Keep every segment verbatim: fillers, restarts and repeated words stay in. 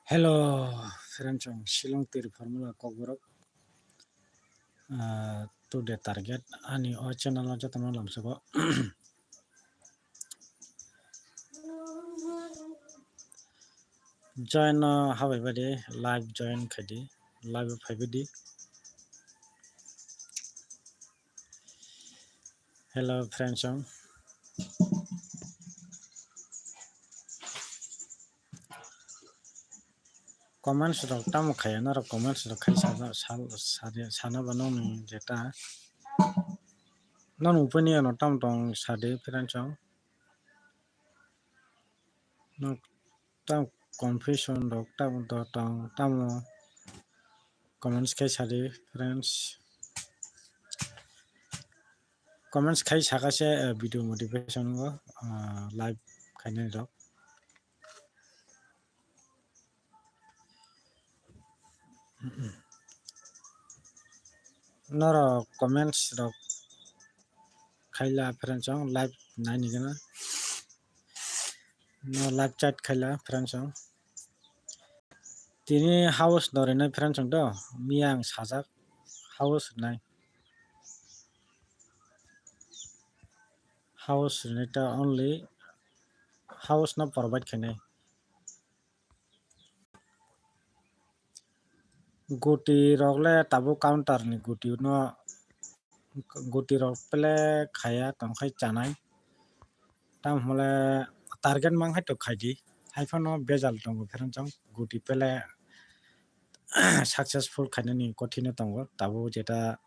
Hello, friends, ang Shillong twi Formula Kokborok. Ah, today target ani o channel o jotono lamsogo. Join no habai badi, live join khaidi, live o phaibaidi. Hello, friends, ang. Comments rok tamo khaya, norok comments rok khai sa, sa, sa, sana ba nokni jeta. Nokni upani ano tamo tong sadi, friends, ang. Nok tamo confusion rok tamo do tong, tamo comments khai sadi, friends. Comments khai saka se, eh, video motivation o, ah, live khainai rok. Norok comments rok khaila, friends, ang live naini gana. No live chat khaila, friends, ang. Tini house no rinai, friends, ang do. Miya ang sajak house rinai. House rinai ta only house no provide khainai. Guti rok le tabuk counter ni guti no, guti rok pele khaya tongkhai chanai. Tamo hwnle target mang hai to khaidi. Haiphano bejal tongo, friends, ang guti pele successful khainani kothino tongo. Tabuk jeta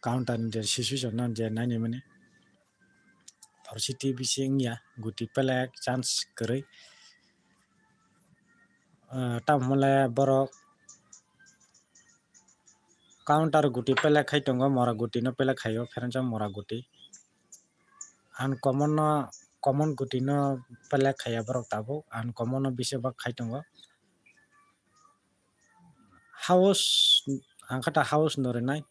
counter ni je situation no je naini mani. Varsity bising ya, guti pelek chance kwrwi. Ah, tamo hwnle borok counter guti pelek khai tongo, mora guti no pelek khaio, friends, ang mora guti. Uncommon no, common guti no pelek khaiya borok tabuk, uncommon no bisi bak khai tongo. House, ang khe ta house no rinai.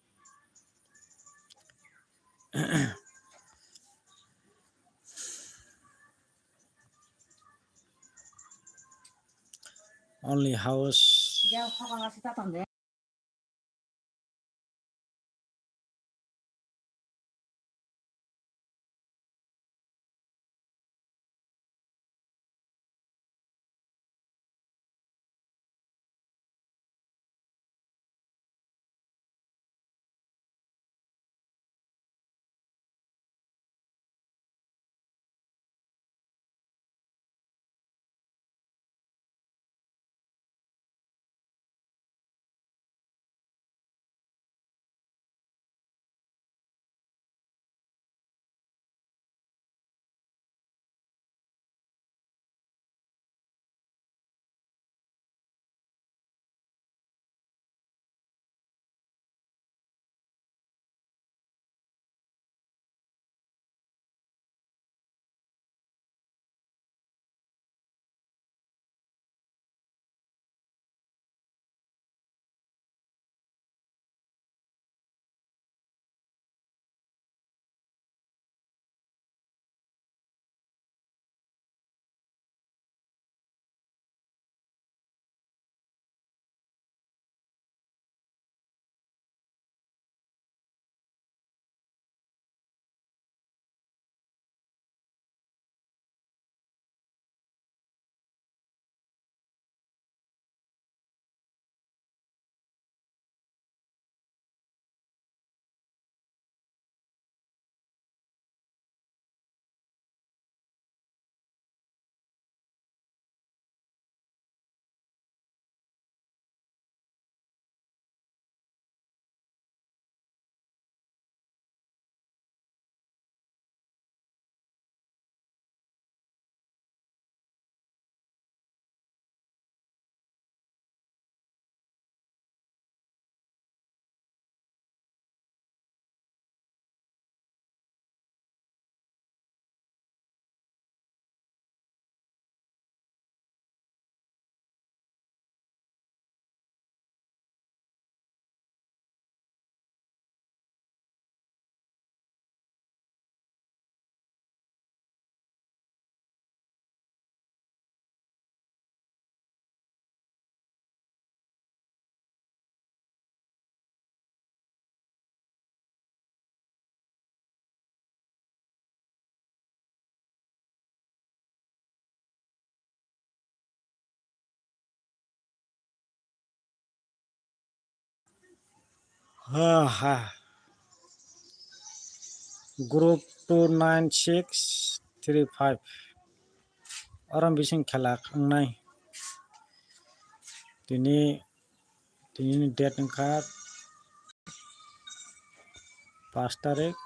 Only house. Ha ha. Group two nine six three five. Oro bising khela wngnai. Tini, tini ni date wngkha paanch tarik,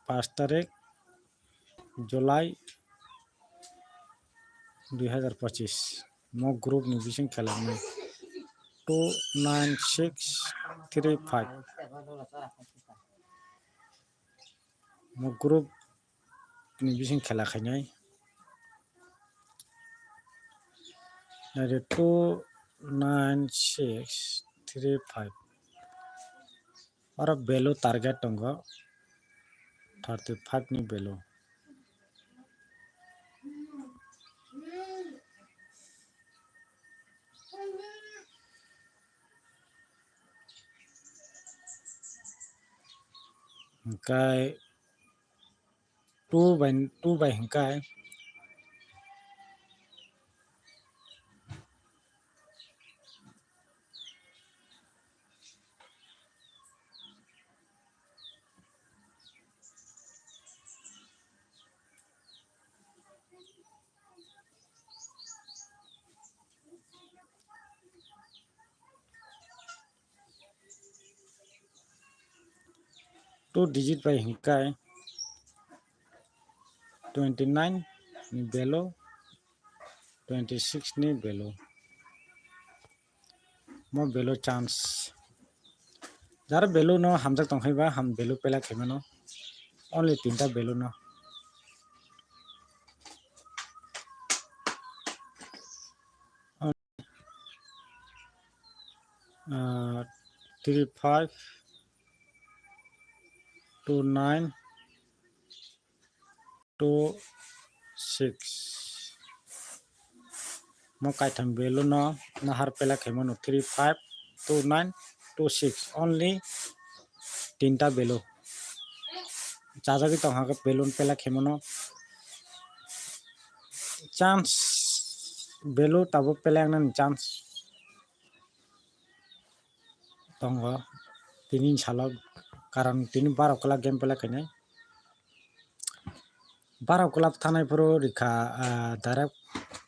paanch tarik July dui hazar pochis. Mo group ni bising khela wngnai two nine six three five. Mo group ni bising khela khainai. Naidi two nine six three five. Oro value target tongo thirty five ni value. Hwnkhe two by, two by hwnkhe two digit by hwnkhe twenty nine ni value, twenty six ni value. Mo value chance. Jar value no hamjak tongkhaiba ham value pela khaimano. Only tinta value no. Ah, three five, two nine, two six. Mo kaitham value no nahar pela khaimano three five two nine two six, only tinta value. Chajagwi tongkha khe value pela khaimano chance value tabuk pela wngnani chance tongo tini salo, karon tini baro kwlak game pela khainai. Baro kwlak thanai phuru rikha, ah, direct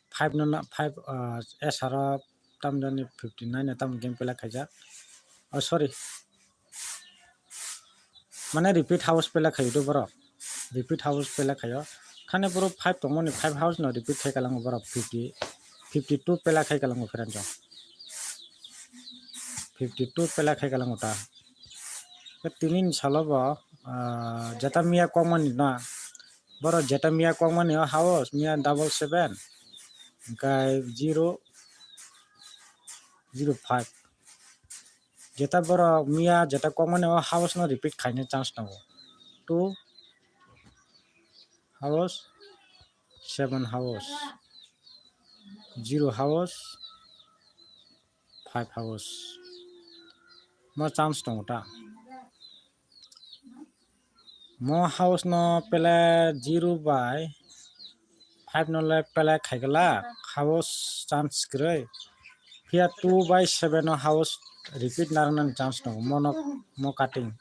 five no na, five, ah, S R o tamjani fifty nine no tam game pela khaijak. Oh, sorry. Mane repeat house pela khaio do borok. Repeat house pela khaio. Khane borok five tongmani five house no repeat khai kalango borok fifty, fifty two pela khai kalango friend rok. Fifty two pela khai kalango ta. Tini ni salo bo, ah, jeta miya kokmani na. Borok jeta miya kokmani o house miya double seven. Hwnkhe zero, zero five. Jeta borok miya jeta kokmani o house no repeat khaina chance tongo. Two house, seven house, zero house, five house. Mo chance tongo ta. Mo house no pele zero by five no le pele khaigala house chance kwrwi. Phiya two by seven no house repeat narwknani chance tongo. Mono mo cutting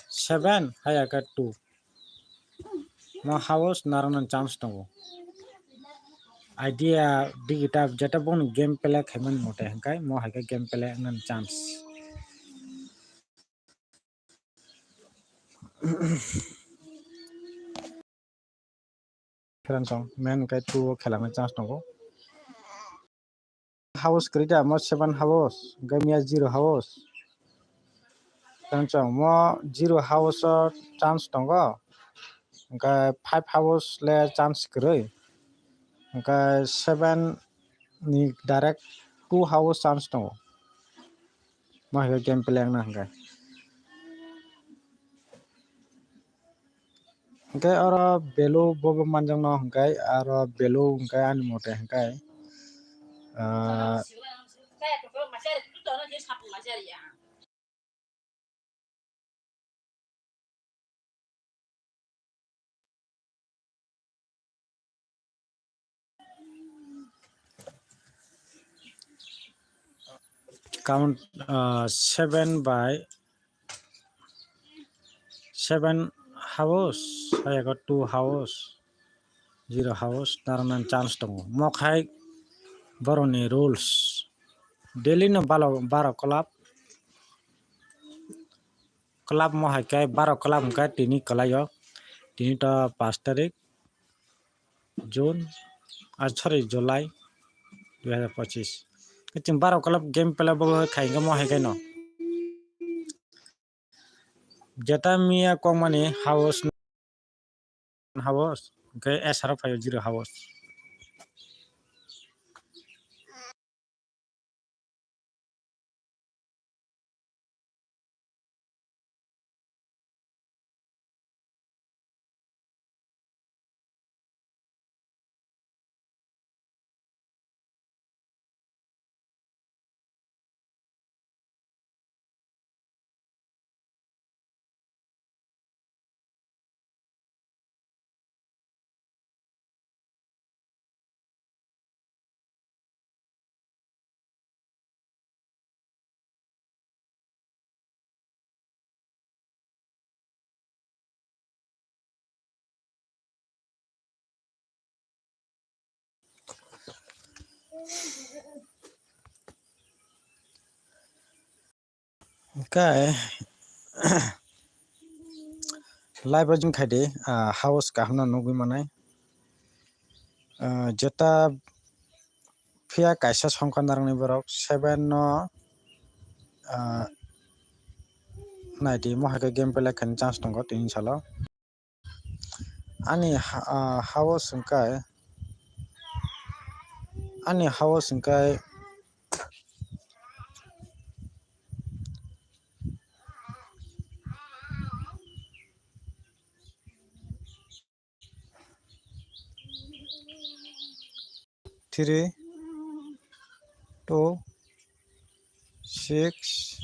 seven haiya khe two. Mo house narwknani chance tongo. Idea digita jeta boni game play khaimani mote hwnkhe mo hai khe game play wngnani chance. Friends song, main hwnkhe two o khelangni chance tongo. House kwrwi da, mo seven house, hwnkhe miya zero house. Friends song, mo zero house o chance tongo, hwnkhe five house le chance kwrwi, hwnkhe seven ni direct two house chance tongo. Mo hai khe game play wngna hwnkhe. Hwnkhe oro value bobo manjakno hwnkhe aro value hwnkhe ani mote hwnkhe, ah, Count, ah, seven by seven house, hai ego two house, zero house, narwknani chance tongo. Mo khai borokni rules. Daily no balo-, baro club. Club mo hai khe baro club hwnkhe tini kwlaio. Tini to pash tarik June, ah, sorry, July dui hazar pochis. Chwng baro club game play bo khai hwnkhe mo hai khe no. Jeta miya kokmani house, house, hwnkhe S R O phaio zero house. Hwnkhe live o jing khaidi, ah, house kaham no nugwi manai. Ah, jeta phiya kaisa songkha narwkni borok seven no, ah, naidi, mo hai khe game play khaina chance tongo tini salo. Ani ha-, ah, house hwnkhe, ani house hwnkhe three, two, six,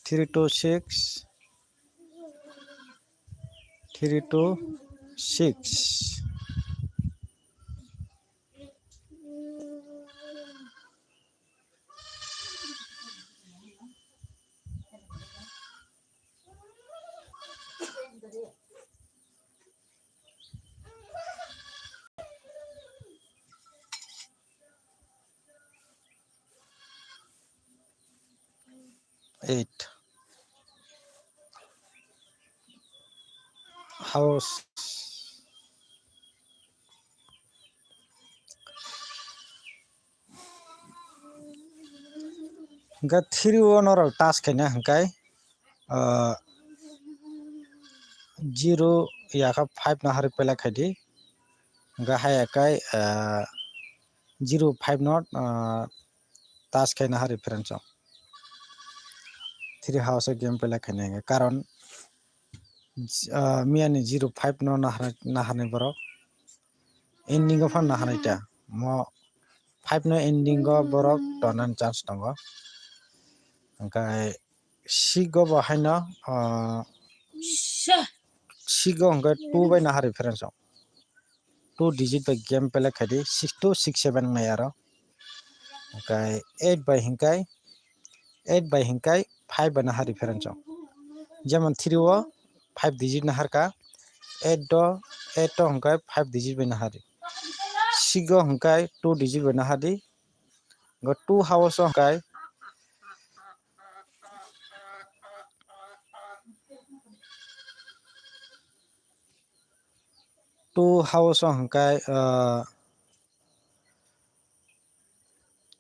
three, two, six, three, two, six. Eight. House. Hwnkhe three o norok touch khaina hwnkhe, ah, zero yakha five no harwi pelek khaidi. Hwnkhe haya khe, ah, zero five no, ah, touch khaina harwi friends o. Three house o game pelek khaina hwnkhe karon, ah, miyani zero five no nahar-, naharnai borok. Ending o phano naharnai ta. Mo five no ending o borok tonani chance tongo. Hwnkhe six o bo haino, ah, six o hwnkhe two bai naharwi friends o. Two digit bai game pelek khaidi, six two six seven wngnai aro. Hwnkhe eight bai hwnkhe, eight bai hwnkhe five bai naharwi friends o. Jemon three o five digit naharkha, eight o, eight o hwnkhe five digit bai nahardi. Six o hwnkhe two digit bai nahardi. Go two house o hwnkhe two house o hwnkhe, ah,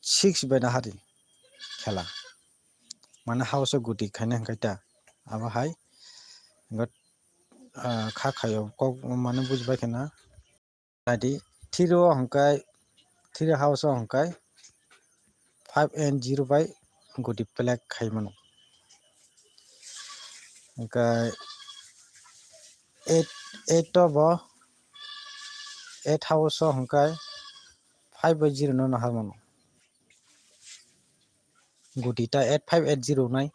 six bai nahardi khela. Mane house o guti khaina hwnkhe ta. Abo hai, go, ah, kha khaio kok mane bujibai khena. Naidi, three o hwnkhe, three house o hwnkhe five and zero bai guti pelek khai mano. Hwnkhe eight, eight o bo, eight house o hwnkhe five bai zero no nahar mano. Guti ta eight five eight zero nai.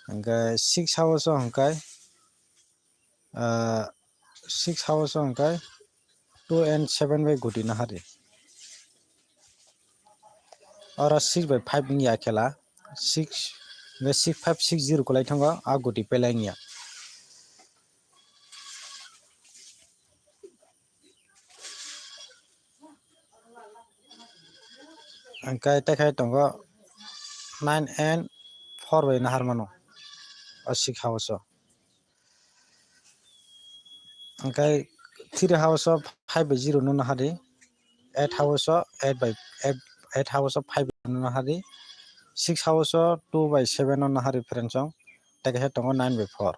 Hwnkhe six house o hwnkhe, ah, six house o hwnkhe two and seven bai guti nahardi. Oro six by five wngya khela, six, six five six zero kwlai thango, a goti pelai wngya. Hwnkhe tei khe tongo nine and four bai nahar mano o six house o. Hwnkhe three house o five by zero no nahari, eight house o eight by eight, eight house o five by no nahari, six house o two by seven no nahari friends song, tei khe tongo nine by four.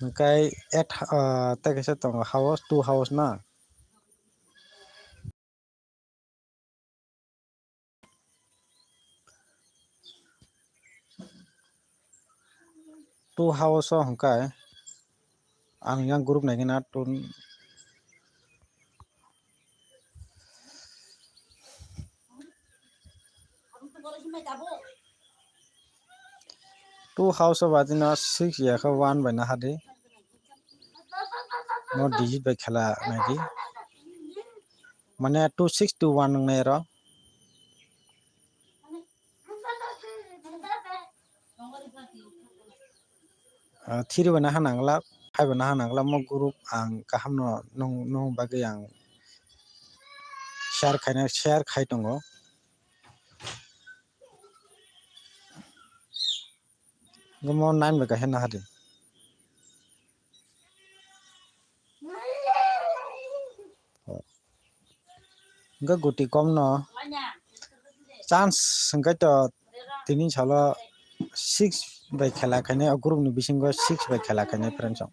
Hwnkhe eight, ah, tei kaisa tongo house, two house na. Two house o hwnkhe ang yang group naikhe na two, two house o badi no six ya khe one bai nahadi. No digit bai khela naidi. Mane two six two one wngnai oro. Ah, three bai naha nangla, five bai naha nangla, mo group ang kaham no nung, nung bagwi ang share khaina, share khai tongo. Mo nine bai kaisa nahadi. Hwnkhe goti kom no chance hwnkhe to tini salo six bai khela khainai, o group ni bisingo six bai khela khainai friends song.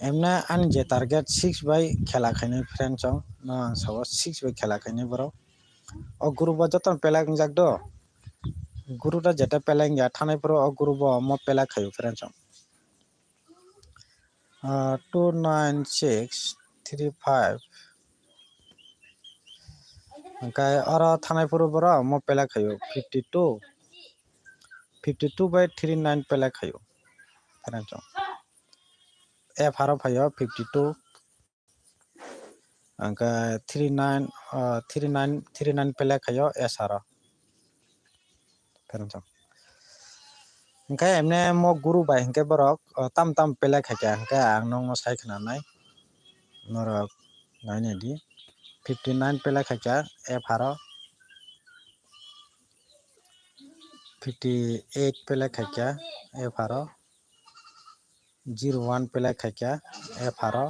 Emne ani je target six bai khela khainai friends song, no ang sao six bai khela khainai borok. O group o joto pelak wngjak do, group o jeta pelak wngya thanai phuru o group o omo pelak khaio friends song. Ah, two nine six three five. Hwnkhe oro thanai phuru borok omo pelak khaio fifty two, fifty two by three nine pelak khaio friends song. F R o phaio fifty two, hwnkhe three nine, ah, three nine, three nine pelak khaio S R o. Friends song. Hwnkhe emne mo guru bai hwnkhe borok, ah, tam tam pelak khaikha hwnkhe ang nokno sai khwnanai. Norok nainai di. Fifty nine pelak khaikha F R o. Fifty eight pelak khaikha F R o. Zero one pelak khaikha F R o.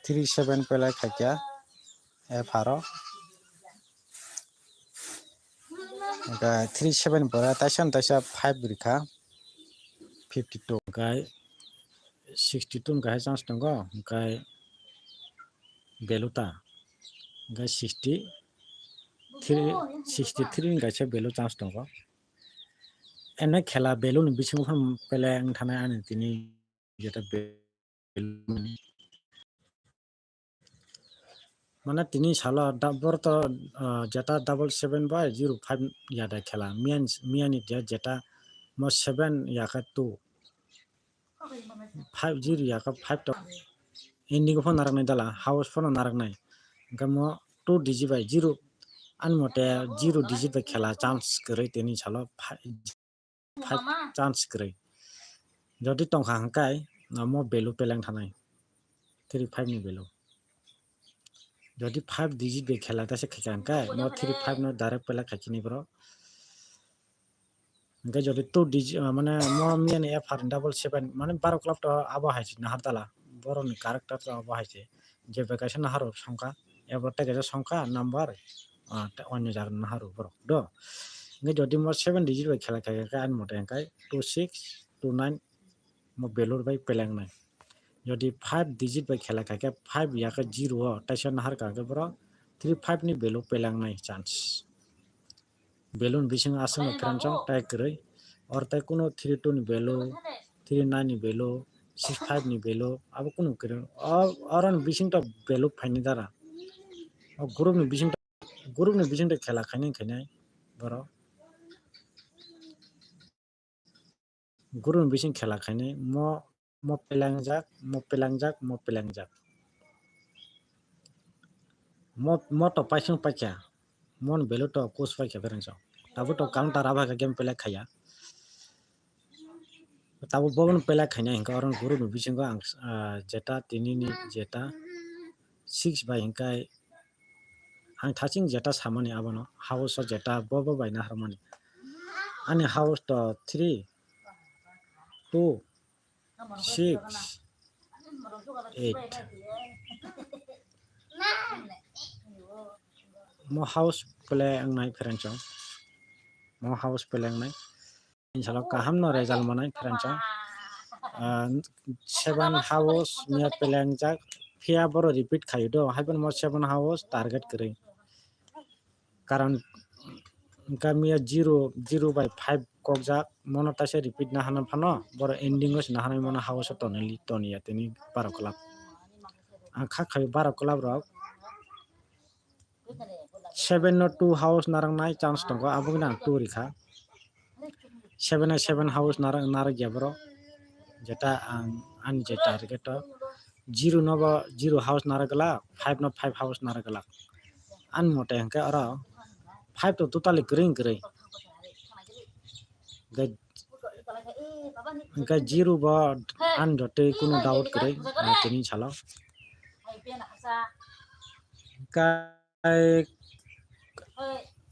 Three seven pelak khaikha F R o. Hwnkhe three seven pore taisa no taisa five rikha, fifty two. Hwnkhe sixty two ni kaisa chance tongo, hwnkhe value ta, hwnkhe sixty three, sixty three ni kaisa value chance tongo. Ene khela value ni bisingo phano pele wng thanai ani tini jeta value mani. Mane tini salo da-, boro to, ah, jeta double seven bai zero five ya da khela. Miyan, miyani je-, jeta mo seven ya khe two. Five zero ya khe five to. Ending phano naraknai dala, house phano naraknai. Hwnkhe mo two digit bai zero, ani mote zero digit bai khela chance kwrwi tini salo five, five chance kwrwi. Jodi tongkha hwnkhe, omo value peleng thanai. Three five ni value. Jodi five digit bai khela ta se khaikha hwnkhe, mo three five no direct pelek khaikini bro. Hwnkhe jodi two digit, ah, mane mo miyani F R double seven, mane baro club to abo hai se nahar dala. Borok ni character to abo hai se. Je bai kaisa nahar songkha, abo tei kaisa songkha number, ah, tei onyo jaga nahar borok do. Hwnkhe jodi mo seven digit bai khela khaikha hwnkhe ani mote hwnkhe two six two nine mo belur bai peleng nai. Jodi five digit bai khela khaikhe five ya khe zero o, taisa nahar kha khe boro three five ni value peleng nai chance. Value ni bisingo aswk no friend song tai kwrwi. Or tai kuno three two ni value, three nine ni value, six five ni value, abo kuno kwrwi. O, oro ni bising to value phaini dara. O group ni bising to, group ni bising to khela khainai khainai boro. Guru ni bising khela khainai mo, mo pelangjak, mo pelangjak, mo pelangjak. Mo, mo to paisung paikha. Mon belu to kus paikha pherang chong. Tabu to counter aba khe game play khaya. Tabu bobon play khaina hinkhe oro guru ni bisingo ang, ah, jeta tini ni jeta six bai hinkhe ang thaching jeta samani abono house o jeta bobo bai naharmani. Ani house to three, two, six, eight. Mo house play wngnai pherang chong. Mo house play wngnai. Inshallah kaham no result manai pherang chong. Ah, seven house miya play wngjak. Phiya boro repeat khayo do. Haiphano mo seven house target kwrwi. Karon wngkha miya zero, zero bai five kokjak, mono taisa repeat nahana phano, boro ending o se nahanai mano house o tonwi, toniya tini baro club. Ang kha khayo baro club rok seven no two house narwknai chance tongo, aboni ang two rikha. Seven no seven house narwk, narwkya borok. Jeta ang ani je target o zero no bo zero house narwk glak, five no five house narwk glak. Ani mote hwnkhe oro five to totally kwrwi kwrwi. Hwnkhe, hwnkhe zero bo ani do tei kunu doubt kwrwi, ah, tini salo. Hwnkhe Ai,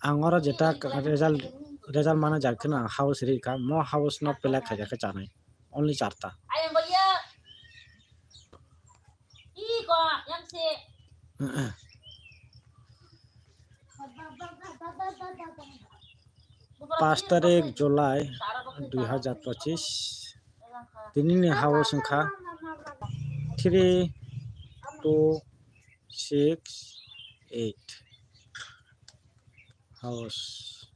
ang oro jeta result, result mana jak kheno ang house ri kha, mo house no play khaijak khe chanai, only charta. Pash tarik July dui hazar pochis, tini ni house wngkha three two six eight. House.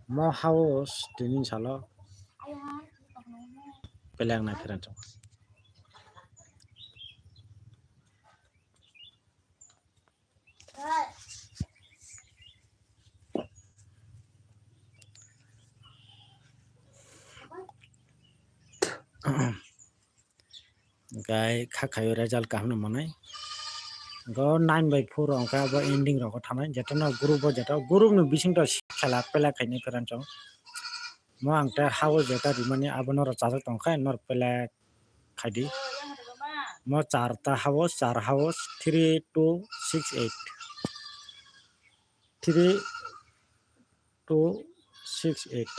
Mo house tini salo play wngnai pherang chong. Hwnkhe kha khaio result kaham no manai. Hwnkhe o nine by four o hwnkhe abo ending rogo thanai, jeto no group o jeto group ni bising to khela pela khainai pherang chong. Mo ang tei house jeta rimani abo norok chajak tongkha, norok pela khaidi. Mo charta house, char house, three two six eight. Three two six eight.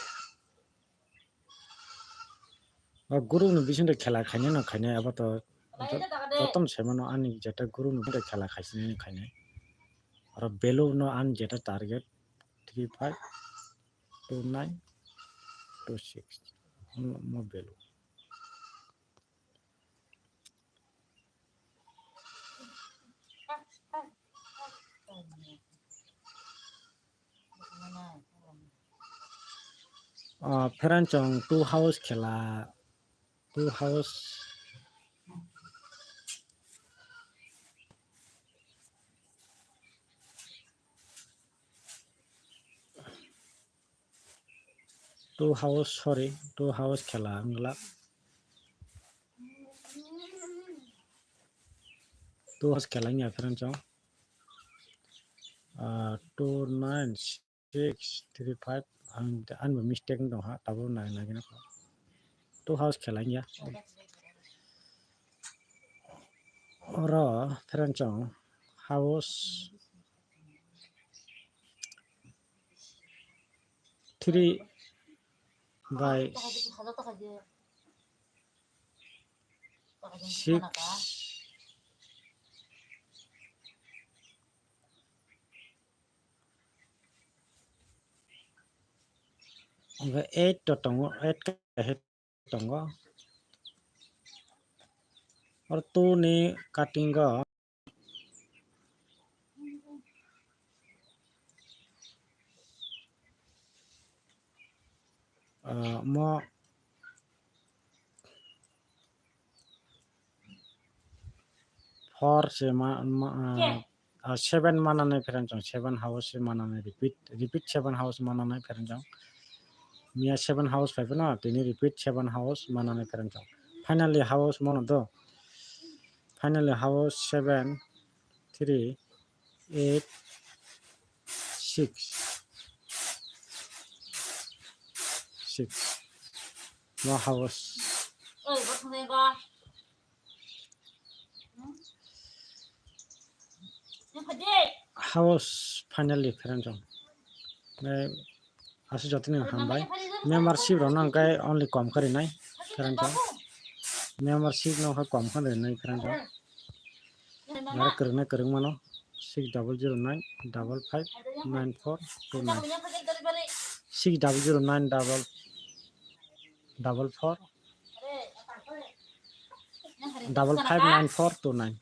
O group ni bising de khela khainai no khainai abo to joto no sai mano, ani jeta group ni bising de khela khaisini khainai. Aro value no ani jeta target three five two nine two six. Mo, mo value. Ah, pherang chong two house khela, two house. Two house, sorry, two house khela wngla. Two house khela wngya pherang chong. Ah, two nine six three five, ang, ani bo mistake wng tong ha, tabuk nai, nai gana. Two house khela wngya. Oro pherang chong house three by six. Hwnkhe eight to tongo, eight kaisa tongo. Oro two ni cutting o, ah, mo four se ma, ma, ah, ah, seven mananai pherang chong, seven house se mananai repeat, repeat seven house mananai pherang chong. Miya seven house phai phano tini repeat seven house mananai pherang chong. Finally house mono do. Finally, house seven, three, eight, six, six. Bo house. House finally friend jong. Aswk jotoni hambai. Membership rok no hwnkhe only kom khe rinai, friend jong. Membership no hwnkhe kom khe rinai, friend jong. Aro kwrwngna kwrwngmano six double zero nine double five nine four two nine, six double zero nine double double four double five nine four two nine,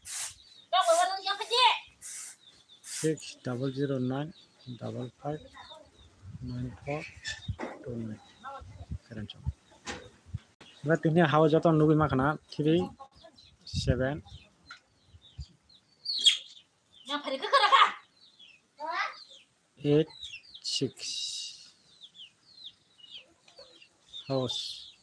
six double zero nine double five nine four two nine. Friend jong. Ba tini hao joto nugui ma khana three seven eight six house.